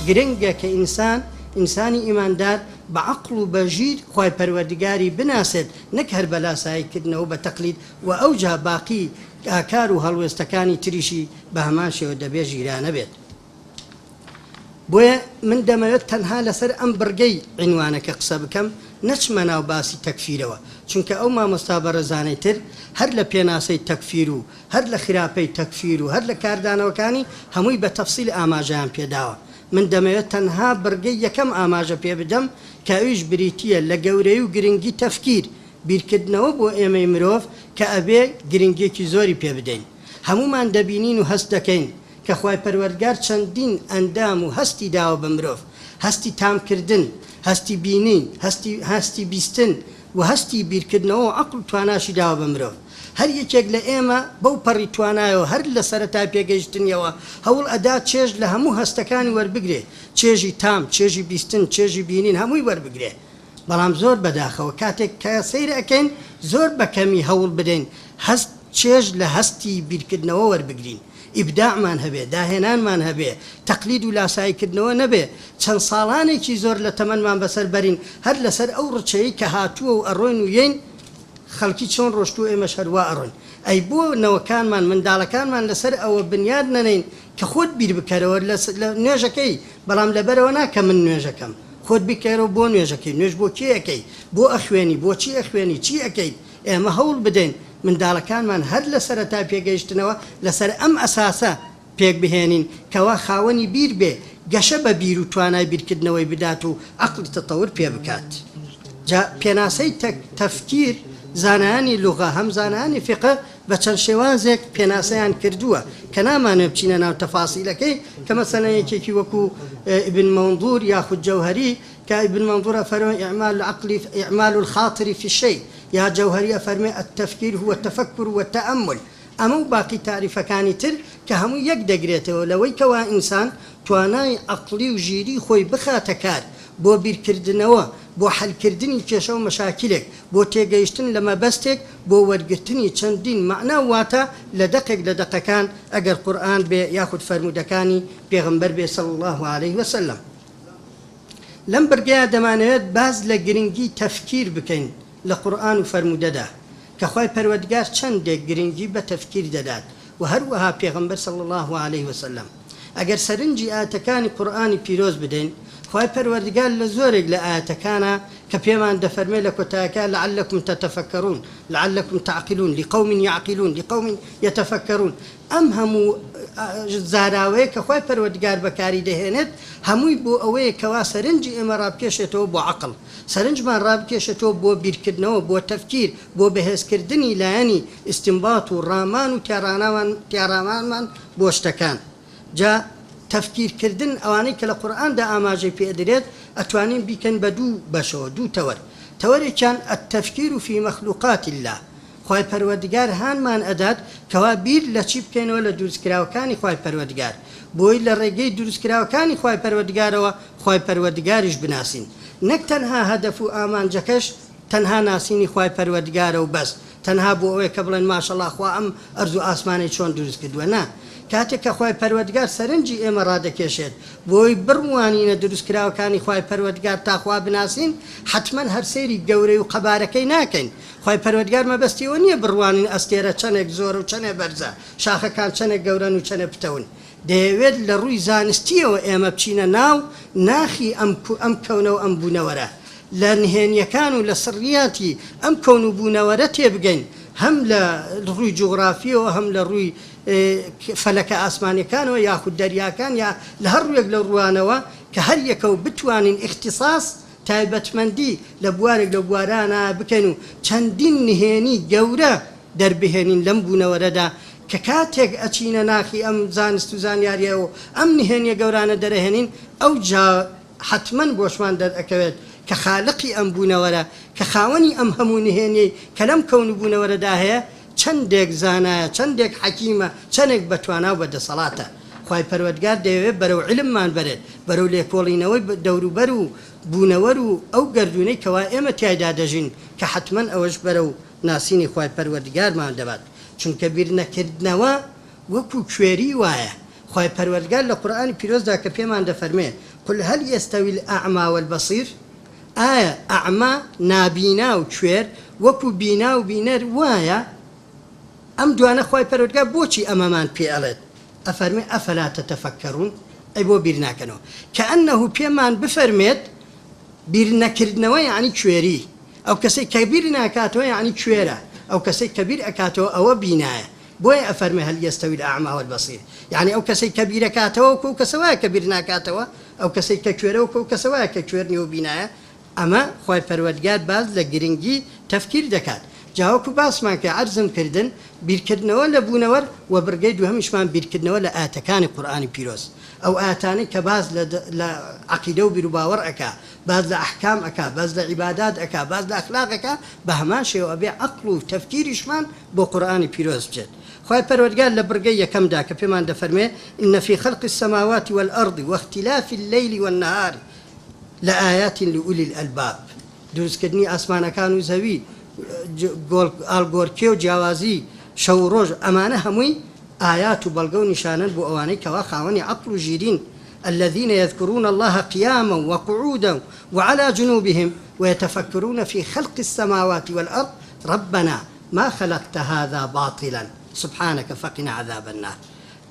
گرنگە کە ئینسان، ئینسانی ئیماندار بە عەقڵ و بە ژیر خوای پەروەردگاری بناسێت نەک هەر بە لاسایی کردنەوە بە تەقلید وە ئەوجا باقی ئاکار و هەڵوێستەکانی تریشی بە هەمان شێوە دەبێ ژیرانە بێت. بۆیە من دەمەوێت تەنها لەسەر ئەم بڕگەی عینوانەکە قسە بکەم نەچمە ناو باسی تەکفیرەوە چونکە ئەو مامۆستا بەڕێزانەی تر هەر لە پێناسەی تەکفیر و هەر لە خراپەی تەکفیر و هەر لە کاردانەوەکانی هەمووی بە تەفسیل ئاماژەیان پێداوە من دەمەوێت تەنها بڕگەی یەکەم ئاماژە پێبدەم کە ئەویش بریتیە لە گەورەی و گرنگی تەفکیر، بیرکردنەوە بۆ ئێمەی مرۆڤ کە ئەبێ گرنگیەکی زۆری پێبدەین. هەموومان دەبینین و هەست دەکەین کە خوای پەروەردگار چەندین ئەندام و هەستی داوە بە مرۆڤ، هەستی تامکردن، هەستی بینین، هەستی هەستی بیستن و هەستی بیرکردنەوە و عەقڵ و تواناشی داوە بە مرۆڤ. هەر یەکێک لە ئێمە بەو پەڕی توانایەوە هەر لە سەرەتای پێگەیشتنیەوە هەوڵ ئەدات چێژ لە هەموو هەستەکانی وەربگرێ، چێژی تام، چێژی بیستن، چێژی بینین هەمووی وەربگرێ. بەڵام زۆر بەداخەوە کاتێک کە سەیر ئەکەین زۆر بە کەمی هەوڵ بدەین هەست چێژ لە هەستی بیرکردنەوە وەربگرین، ئیبداعمان هەبێ، داهێنانمان هەبێ، تەقلید و لاساییکردنەوە نەبێ، چەند ساڵانێکی زۆر لە تەمەنمان بەسەر بەرین هەر لەسەر ئەو ڕچەی کە هاتووە و ئەڕۆین و یەین، خەڵکی چۆن ڕۆشتووە ئێمەش هەر وا ئەڕۆین. ئەی بۆ نەوەکانمان، منداڵەکانمان لەسەر ئەوە بنیات نەنێین کە خۆت بیر بکەرەوە لە نوێژەکەی، بەڵام لەبەرئەوە نا کە من نوێژەکەم، خۆت بیرکەرەوە بۆ نوێژەکەی، نوێژ بۆ کێ ئەکەی، بۆ ئەخوێنی، بۆچی ئەخوێنی، چی ئەکەیت، ئێمە هەوڵ بدەین منداڵەکانمان هەر لە سەرەتای پێگەیشتنەوە لەسەر ئەم ئەساسە پێک بهێنین کەوا خاوەنی بیر بێ، گەشە بە بیر و توانای بیرکردنەوەی بدات و عەقڵی تەتەور پێ بکات. جا پێناسەی تەفکیر زانایانی لوغە هەم زانایانی فیقە بە چەند شێوازێک پێناسەیان کردووە کە نامانەوێ بچینە ناو تەفاسیلەکەی کە مەسەلەن یەکێکی وەکو ئیبن مەنظور یاخود جەوهەری کە ئیبن مەنظور ئەفەرمێ اعمال العقل اعمال الخاطر فی الشیء یا جەوهەری ئەفەرمێ التفکیر هو التفکر والتأمل ئەمە و باقی تاریفەکانی تر کە هەمووی یەک دەگرێتەوە لەوەی کەوا ئینسان توانای عەقڵی و ژیری خۆی بخاتە کار بۆ بیرکردنەوە، بۆ حەلکردنی کێشە و مەشاکیلێک، بۆ تێگەیشتن لە مەبەستێک، بۆ وەرگرتنی چەندین مەعنا و واتا لە دەقێک لە دەقەکان ئەگەر قورئان بێ یاخود فەرموودەکانی پێغەمبەر بێ صلی اللە علیه وسلم. لەم بڕگەیا دەمانەوێت باس لە گرنگی تەفکیر بکەین لە قورئان و فەرموودەدا کە خوای پەروەردگار چەندێک گرنگی بە تەفکیر دەدات وە هەروەها پێغەمبەر صلی اللە علیه وسلم. ئەگەر سەرنجی ئایەتەکانی قورئانی پیرۆز بدەین، خوای پەروەردگار لە زۆرێک لە ئایەتەکانا کە پێمان دەفەرمێ لە کۆتایەکە لعلکم تتفکرون، لعلکم تعقلون، لقوم یعقلون، لقوم یتفکرون، ئەم هەموو زاراوەیە کە خوای پەروەردگار بەکاری دەهێنێت هەمووی بۆ ئەوەیە کەوا سەرنجی ئێمە ڕابکێشێتەوە بۆ عەقڵ، سەرنجمان ڕابکێشێتەوە بۆ بیرکردنەوە، بۆ تەفکیر، بۆ بەهێزکردنی لایەنی ئیستینبات و ڕامان و تێڕامانمان بۆ شتەکان. جا تەفکیر کردن ئەوانەی کە لە قورئاندا ئاماژەی پێ ئەدرێت ئەتوانین بیکەین بە دوو بەشەوە، دوو تەوەر، تەوەرێکیان، التفکیر فی مخلوقات اللە، خوای پەروەردگار هانمان ئەدات کەوا بیر لە چی بکەینەوە لە دروستکراوەکانی خوای پەروەردگار بۆی لە ڕێگەی دروستکراوەکانی خوای پەروەردگارەوە خوای پەروەردگاریش بناسین نەک تەنها هەدەف و ئامانجەکەش تەنها ناسینی خوای پەروەردگارە و بەس تەنها بۆ ئەوەیە کە بڵێن ماشەڵا خوا ئەم ئەرز و ئاسمانەی چۆن دروست کردووە نا کاتێک کە خوای پەروەردگار سەرنجی ئێمە ڕادەکێشێت بۆی بڕوانینە دروستکراوەکانی خوای پەروەردگار تا خوا بناسین حەتمەن هەر سەیری گەورەی و قەبارەکەی ناکەین خوای پەروەردگار مەبەستی ئەوە نییە بڕوانین ئەستێرە چەنێک زۆرە و چەنێ بەرزە شاخەکان چەنێک گەورەن و چەنێ پتەون دەیەوێت لە ڕووی زانستییەوە ئێمە بچینە ناو ناخی ئەم ئەم کەونە و ئەم بوونەوەرە، لە نهێنییەکان و لە سڕیاتی ئەم کەون و بوونەوەرە تێبگەین، هەم لە ڕووی جوغرافییەوە، هەم لە ڕووی فەلەکە ئاسمانییەکانەوە یاخود دەریاکان یا لە هەر ڕوویەک لەو ڕووانەوە کە هەر یەکە و بتوانین ئیختیساس، تایبەتمەندی، لە بوارێک لەو بوارانە بکەین و چەندین نهێنی گەورە دەربهێنین لەم بوونەوەرەدا کە کاتێک ئەچینە ناخی ئەم زانست و زانیاریەوە و ئەم نهێنیە گەورانە دەرەهێنین ئەوجا حەتمەن بۆشمان دەرئەکەوێت کە خالقی ئەم بوونەوەرە کە خاوەنی ئەم هەموو نهێنیەی کە لەم کەون و بوونەوەرەدا هەیە چەندێک زانایە چەندێک حەکیمە چەنێک بەتوانا و بەدەسەڵاتە خوای پەروەردگار دەیەوێت بەرەو عیلممان بەرێت بەرەو لێکۆڵینەوەی دەوروبەر و بوونەوەر و ئەو گەردوونەی کەوا ئێمە تیایدا دەژین کە حەتمەن ئەوەش بەرەو ناسینی خوای پەروەردگارمان دەبات، چونکە بیرنەکردنەوە وەکو کوێری وایە، خوای پەروەردگار لە قورئانی پیرۆزدا کە پێمان دەفەرموێ، قل هل یستوی الاعمی والبصیر، ئایا ئەعما، نابینا و کوێر، وەکو بینا و بینەر وایە؟ ئەم دوانە خوای پەروەردگار بۆچی ئەمەمان پێ ئەڵێت؟ ئەفەرمێ، افلا تتفکرون، ئەی بۆ بیر ناکەنەوە؟ کەئەنه پێمان بفەرمێت بیر نەکردنەوە یەعنی کوێری، ئەو کەسەی کە بیر ناکاتەوە یەعنی کوێرە، ئەو کەسەی کە بیر ئەکاتەوە ئەوە بینایە، بۆیە ئەفەرمێ هل یستوی الاعمی والبصیر یەعنی ئەو کەسەی کە بیرەکاتەوە وەکو ئەو کەسە وایە کە بیر ناکاتەوە، ئەو کەسەی کە کوێرە وەکو ئەو کەسە وایە کە کوێر نیە و بینایە، ئەمە خوای پەروەردگار باس لە گرنگی تەفکیر دەکات، جا وەکو باسمان کرد عەرزم کردن بیرکردنەوە لە بوونەوەر وە بڕگەی دووهەمیشمان بیرکردنەوە لە ئایەتەکانی قورئانی پیرۆز ئەو ئایەتانەی کە باس لە لە عەقیدە و بیروباوەڕ ئەکا باس لە ئەحکام ئەکا باس لە عیبادات ئەکا باس لە ئەخلاق ئەکا بە هەمان شێوە ئەبێ عەقڵ و تەفکیریشمان بۆ قورئانی پیرۆز بچێت خوای پەروەردگار لە بڕگەی یەکەمدا کە پێمان دەفەرموێ ان فی خلق السماوات والارض واختلاف اللیل والنهار لآیات لأولی الالباب دروستکردنی ئاسمانەکان و زەوی ئاڵگۆرکێ و جیاوازی شەو و ڕۆژ ئەمانە هەمووی ئایات و بەڵگە و نیشانەن بۆ ئەوانەی کەوا خاوەنی عەقڵ و ژیرین الذین یذکرون اللە قیاما وقعودا وعلی جنوبهم ویتفکرون فی خلق السماوات والارض ربنا ما خلقت هذا باطلا سبحانک فقنا عذاب النار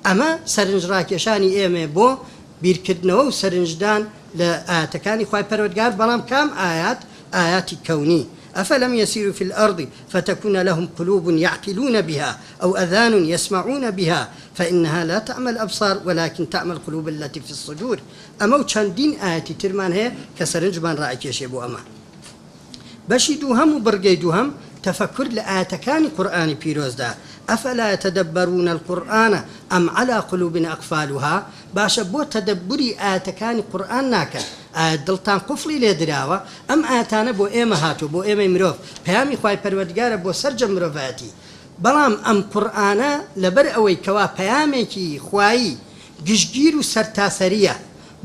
ئەمە سەرنجڕاکێشانی ئێمەیە بۆ بیرکردنەوە و سەرنجدان لە ئایەتەکانی خوای پەروەردگار، بەڵام کام ئایات؟ ئایاتی کەونی، افلم یسیروا فی الارض فتکون لهم قلوب یعقلون بها او اذان یسمعون بها فانها لا تعمی الابصار ولکن تعمی القلوب التی فی الصدور، ئەمە و چەندین ئایەتی ترمان هەیە کە سەرنجمان ڕائەکێشێ بۆ ئەمە. بەشی دووهەم و بڕگەی دووهەم، تەفەکور لە ئایەتەکانی قورئانی پیرۆزدا، افلا یتدبرون القرآن ام علی قلوب اقفالها، باشە بۆ تەدەبوری ئایەتەکانی قورئان ناکەن، ئایا دڵتان قوفڵی لێ دراوە؟ ئەم ئایەتانە بۆ ئێمە هاتووە، بۆ ئێمەی مرۆڤ، پەیامی خوای پەروەردگارە بۆ سەرجەم مرۆڤایەتی، بەڵام ئەم قورئانە لەبەر ئەوەی کەوا پەیامێکی خوایی گشتگیر و سەرتاسەرییە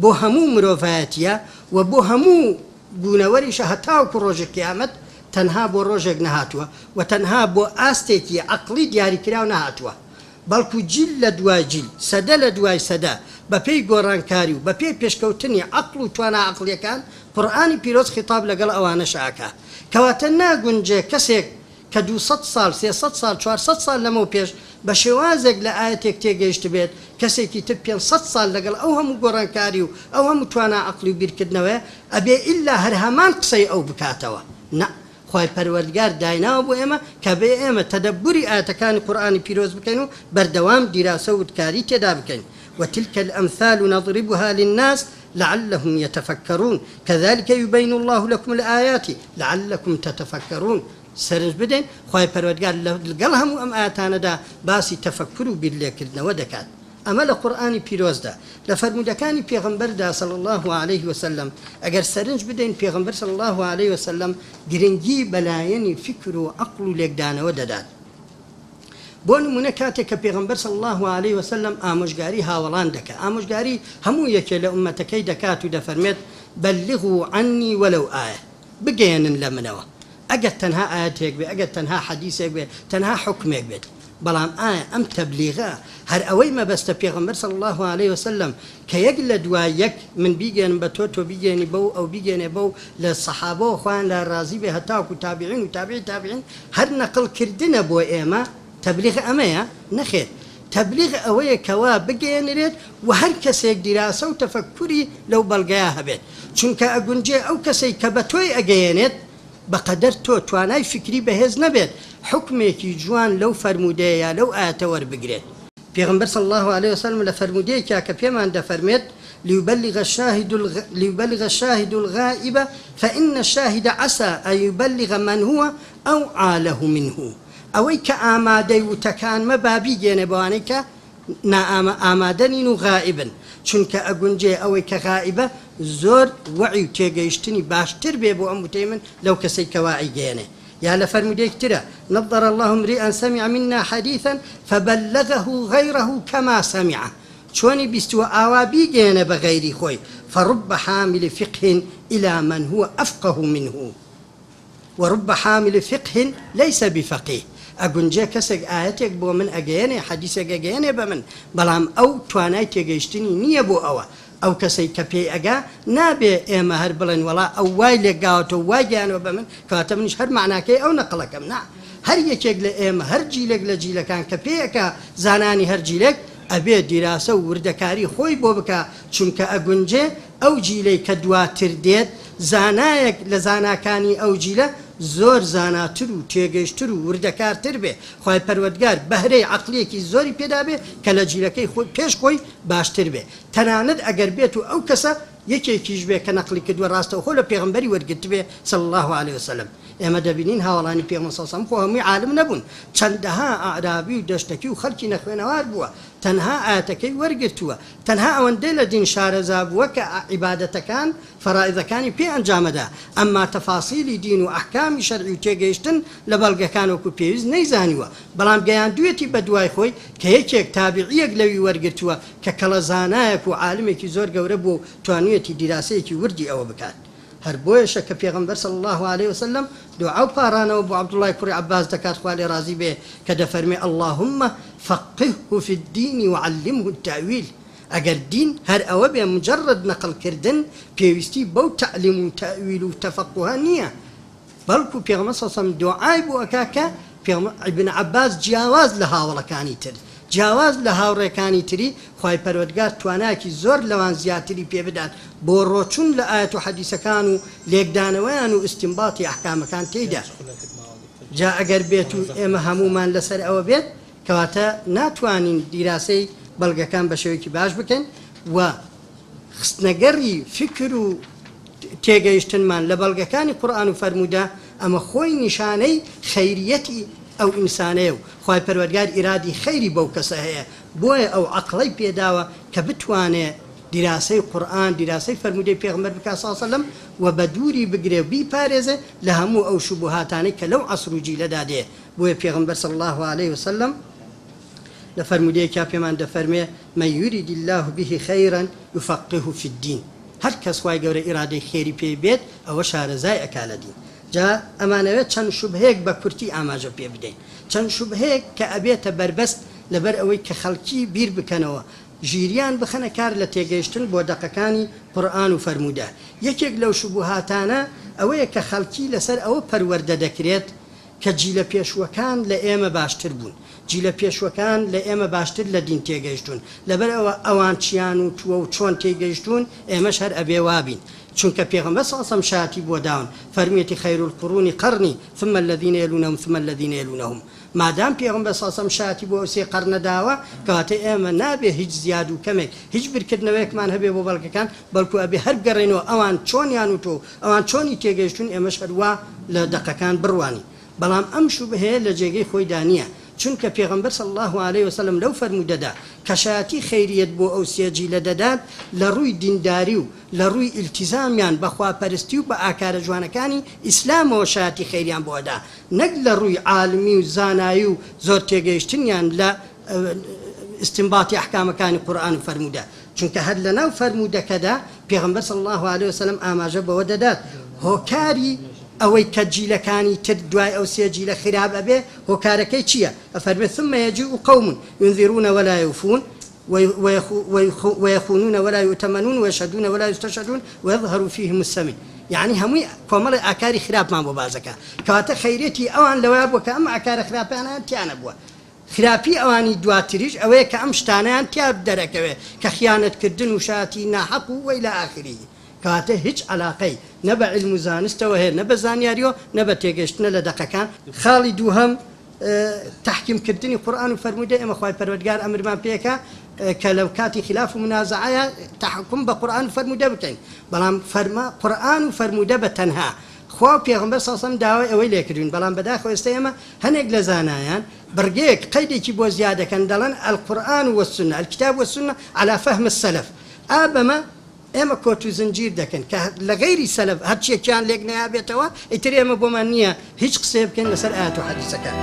بۆ هەموو مرۆڤایەتییە و بۆ هەموو بوونەوەریشە هەتاوەکو ڕۆژی قیامەت تەنها بۆ ڕۆژێک نەهاتووە و تەنها بۆ ئاستێکی عەقڵی دیاریکراو نەهاتووە بەڵکو جیل لە دوای جیل سەدە لە دوای سەدە بەپێی گۆڕانکاری و بەپێی پێشکەوتنی عەقڵ و توانا عەقڵیەکان قورئانی پیرۆز خیتاب لەگەڵ ئەوانەش ئەکا کەواتە ناگونجێ کەسێک کە 200 ساڵ، 300 ساڵ، 400 ساڵ لەمەو پێش بە شێوازێک لە ئایەتێک تێگەیشتبێت، کەسێکی تر 500 ساڵ لەگەڵ ئەو هەموو گۆڕانکاری و ئەو هەموو توانا عەقڵی و بیرکردنەوەیە ئەبێ ئیلا هەر هەمان قسەی ئەو بکاتەوە. نا. خوای پەروەردگار دایناوە بۆ ئێمە کە بێ ئێمە تەدەبوری ئایەتەکانی قورئانی پیرۆز بکەین و بەردەوام دیراسە و وردکاری تێدا بکەین، وتلک الامثال نضربها للناس لعلهم یتفکرون کذلک یبین اللە لکم الآیات لعلکم تتفکرون سەرنج بدەین خوای پەروەردگار لەگەڵ هەموو ئەم ئایەتانەدا باسی تەفەکور و بیرلێکردنەوە دەکات ئەمە لە قورئانی پیرۆزدا لە فەرموودەکانی پێغەمبەردا صلی اللە علیه وسلم ئەگەر سەرنج بدەین پێغەمبەر صلی اللە علیه وسلم گرنگی بە لایەنی فیکر و عەقڵ و لێکدانەوە دەدات بۆ نموونە کاتێک کە پێغەمبەر صلی اللە علیە وسلم ئامۆژگاری هاوەڵان دەکا، ئامۆژگاری هەموو یەکێ لە ئوممەتەکەی دەکات و دەفەرمێت، بلغوا عنی ولو آیە، بگەیەنن لە منەوە ئەگەر تەنها ئایەتێک بێ، ئەگەر تەنها حەدیسێک بێ، تەنها حوکمێک بێت، بەڵام ئایا ئەم تەبلیغە هەر ئەوەی مەبەستە پێغەمبەر صلی اللە علیە وسلم کە یەک لە دوای یەک من بیگەیەنم بە تۆ، تۆ بیگەیەنی بەو، ئەو بیگەیەنێ بەو، لە سەحابەوە خوایان لا ڕازی بێ هەتاکو تابعین و تابعی تابعین، هەر نەقڵ کردنە بۆ ئێمە، تەبلیغ ئەمەیە؟ نەخێر، تەبلیغ ئەوەیە کەوا بگەیەنرێت و هەر کەسێک دیراسە و تەفەکوری لەو بەڵگەیە هەبێت، چونکە ئەگونجێ ئەو کەسەی کە بە تۆی ئەگەیەنێت بەقەدەر تۆ توانای فیکری بەهێز نەبێت حوکمێکی جوان لەو فەرموودەیە یا لەو ئایەتە وەربگرێت. پێغەمبەر صلی اللە علیە وسلم لە فەرموودەیەکیا کە پێمان دەفەرمێت، لیبلغ الشاهد لیبلغ الشاهد الغائب فان الشاهد عسی ان یبلغ من هو اوعی له منه، ئەوەی کە ئامادەی وتەکانمە با بیگەیەنێ بەوانەی کە نائامە ئامادە نین و غائبن، چونکە ئەگونجێ ئەوەی کە غائبە زۆر وەعی و تێگەیشتنی باشتر بێ بۆ ئەم وتەی من لەو کەسەی کەوا ئەیگەیەنێ. یا لە فەرموودەیەکی ترا، نضر اللە امرئا سمع منا حدیثا فبلغه غیره کما سمعه، چۆنی بیستووە ئاوا بیگەیەنە بە غەیری خۆی، فرب حامل فقه الی من هو افقه منه ورب حامل فقه لیس بفقیه، ئەگونجێ کەسێک ئایەتێک بۆ من ئەگەیەنێ، حەدیسێک ئەگەیەنێ بە من، بەڵام ئەو توانای تێگەیشتنی نییە بۆ ئەوە. ئەو کەسەی کە پێی ئەگا نابێ ئێمە هەر بڵێن وەڵا ئەو وای لێکگاوەتەوە وای گەیانوە بە من کەواتە منیش هەر مەعناکەی ئەو نەقڵ ئەکەم نا هەر یەکێک لە ئێمە هەر جیلێک لە جیلەکان کە پێی ئەکا زانانی هەر جیلێک ئەبێ دیراسە و وردەکاری خۆی بۆ بکا چونکە ئەگونجێ ئەو جیلەی کە دواتر دێت زانایەک لە زاناکانی ئەو جیلە زۆر زاناتر و تێگەیشتر و وردەکارتر بێ خوای پەروەردگار بەهرەی عەقڵیەکی زۆری پێدابێ کە لە جیلەکەی خۆی پێش خۆی باشتر بێ تەنانەت ئەگەر بێت و ئەو کەسە یەکێکیش بێ کە نەقڵی کردووە ڕاستەوخۆ لە پێغەمبەری وەرگرتبێ صلی اللە علیە وسلم ئێمە دەبینین هاوەڵانی پێغەمبەر صلی اللە علیە وسلم خۆ هەمووی عالم نەبوون چەندەها ئەعرابی و دەشتەکی و خەڵکی نەخوێنەوار بووە تەنها ئایەتەکەی وەرگرتووە تەنها ئەوەندەی لە دین شارەزا بووە کە عیبادەتەکان فەرائیزەکانی پێ ئەنجامەدا، ئەمما تەفاسیلی دین و ئەحکامی شەرعی و تێگەیشتن لە بەڵگەکان وەکو پێویست نەیزانیوە، بەڵام گەیاندویەتی بە دوای خۆی کە یەکێک تابعیەک لەوی وەرگرتووە کە کەڵە زانایەک و عالمێکی زۆر گەورە بووە و توانیویەتی دیراسەیەکی وردی ئەوە بکات. هەر بۆیەشە کە پێغەمبەر صلی اللە علیە وسلم دوعا و پاڕانەوە بۆ عەبدوڵڵای کوڕی عەباس دەکات خوا لێ ڕازی بێ کە دەفەرمێ اللهم فقهه فی الدین وعلمه التأویل ئەگەر دین هەر ئەوە بێ مجرد نەقڵ کردن پێویستی بەو تەعلیم و تەئویل و تەفەقوهە نیە بەڵکو پێغەمبەر صلی اللە علیە وسلم دوعای بۆ ئەکا کە پێغەمبەر ابن عباس جیاواز لە هاوەڵەکانی تر جیاواز لە هاوڕێکانی تری خوای پەروەردگار توانایەکی زۆر لەوان زیاتری پێ بدات بۆ ڕۆچون لە ئایەت و حەدیسەکان و لێکدانەوەیان و ئیستینباتی ئەحکامەکان تێیدا جا ئەگەر بێت و ئێمە هەموومان لەسەر ئەوە بێت کەواتە ناتوانین دیراسەی بەڵگەکان بە شێوەیەکی باش بکەین و خستنەگەڕی فیکر و تێگەیشتنمان لە بەڵگەکانی قورئان و فەرموودە، ئەمە خۆی نیشانەی خەیریەتی ئەو ئینسانەیە و خوای پەروەردگار ئیرادی خەیری بەو کەسە هەیە، بۆیە ئەو عەقڵەی پێداوە کە بتوانێ دیراسەی قورئان، دیراسەی فەرموودەی پێغەمبەر بکات صلی اللە علیە وسلم و بەدووری بگرێ و بیپارێزێ لە هەموو ئەو شوبوهاتانەی کە لەو عەسر و جیلەدا دێ. بۆیە پێغەمبەر صلی اللە علیە وسلم لە فەرموودەیەکیا پێمان دەفەرموێ، من یرید اللە به خیرا یفقهه فی الدین، هەر کەس خوای گەورە ئیرادەی خێری پێی بێت ئەوە شارەزای ئەکا لە دین. جا ئەمانەوێت چەند شوبهەیەک بە کورتی ئاماژە پێ بدەین، چەند شوبهەیەک کە ئەبێتە بەربەست لەبەر ئەوەی کە خەڵکی بیر بکەنەوە، ژیریان بخەنە کار لە تێگەیشتن بۆ دەقەکانی قورئان و فەرموودە. یەکێک لەو شوبوهاتانە ئەوەیە کە خەڵکی لەسەر ئەوە پەروەردە دەکرێت کە جیلە پێشووەکان لە ئێمە باشتر بوون، جیلە پێشووەکان لە ئێمە باشتر لە دین تێگەیشتوون، لەبەرئەوە ئەوان چیان وتووە و چۆن تێیگەیشتوون ئێمەش هەر ئەبێ وابین، چونکە پێغەمبەر صلی اللە علیە وسلم شایەتی بۆ داون، فەرموویەتی خیر القرون قرنی ثم الذین یلونهم ثم الذین یلونهم، مادام پێغەمبەر صلی اللە علیە وسلم شایەتی بۆ ئەو سێ قەرنە داوە، کەواتە ئێمە نابێ هیچ زیاد و کەمێک، هیچ بیرکردنەوەیەکمان هەبێ بۆ بەڵگەکان، بەڵکو ئەبێ هەر بگەڕێینەوە ئەوان چۆنیان وتووە و ئەوان چۆنی تێگەیشتوون ئێمەش هەر وا لە دەقەکان بڕوانین. بەڵام ئەم شوبهەیە لە جێگەی خۆیدا نییە، چونکە پێغەمبەر صلی اللە علیە وسلم لەو فەرموودەدا کە شایەتی خەیریەت بۆ ئەو سێ جیلە دەدات لە ڕووی دینداری و لە ڕووی ئیلتیزامیان بە خواپەرستی و بە ئاکارە جوانەکانی ئیسلامەوە شایەتی خەیریان بۆ ئەدا نەک لە ڕووی عالمی و زانایی و زۆر تێگەیشتنیان لە ئیستینباتی ئەحکامەکانی قورئان و فەرموودە. چونکە هەر لەناو فەرموودەکەدا پێغەمبەر صلی اللە علیە وسلم ئاماژە بەوە دەدات هۆکاری ئەوەی کە جیلەکانی تر دوای ئەو سێ جیلە خراپ ئەبێ هۆکارەکەی چییە ئەفەرمێ ثم یجیء قوم ینذرون ولا یوفون ویخونون ولا یؤتمنون ویشهدون ولا یستشهدون ویظهر فیهم السمن یەعنی هەمووی کۆمەڵێ ئاکاری خراپمان بۆ باس دەکا کەواتە خەیرێتی ئەوان لەوەیا بووە کە ئەم ئاکارە خراپانەیان تیا نەبووە خراپی ئەوانی دواتریش ئەوەیە کە ئەم شتانەیان تیا دەرەکەوێ کە خیانەت کردن و شایەتی ناحەق و وە الی آخره. کەواتە هیچ عەلاقەی نە بە عیلم و زانستەوە هەیە نە بە زانیاریەوە نە بە تێگەیشتنە لە دەقەکان. خاڵی دووهەم، تەحکیم کردنی قورئان و فەرموودە، ئێمە خوای پەروەردگار ئەمرمان پێکا کە لە کاتی خیلاف و مونازەعەیا تەحەکوم بە قورئان و فەرموودە بکەین، بەڵام فەرما قورئان و فەرموودە بە تەنها خوا و پێغەمبەر صلی اللە علیە وسلم داوای ئەوەی لێکردوین، بەڵام بەداخەوە ئێستا ئێمە هەنێک لە زانایان بڕگەیەک قەیدێکی بۆ زیاد دەکەن دەڵێن، القرآن والسنە، الکتاب والسنە علی فهم السلف، ئا بەمە ئێمە کۆت و زنجیر دەکەن کە لە غەیری سەلەف هەرچیەکیان لێک نەیابێتەوە ئیتر ئێمە بۆمان نیە هیچ قسەیە بکەین لەسەر ئایەت و حەدیسەکان.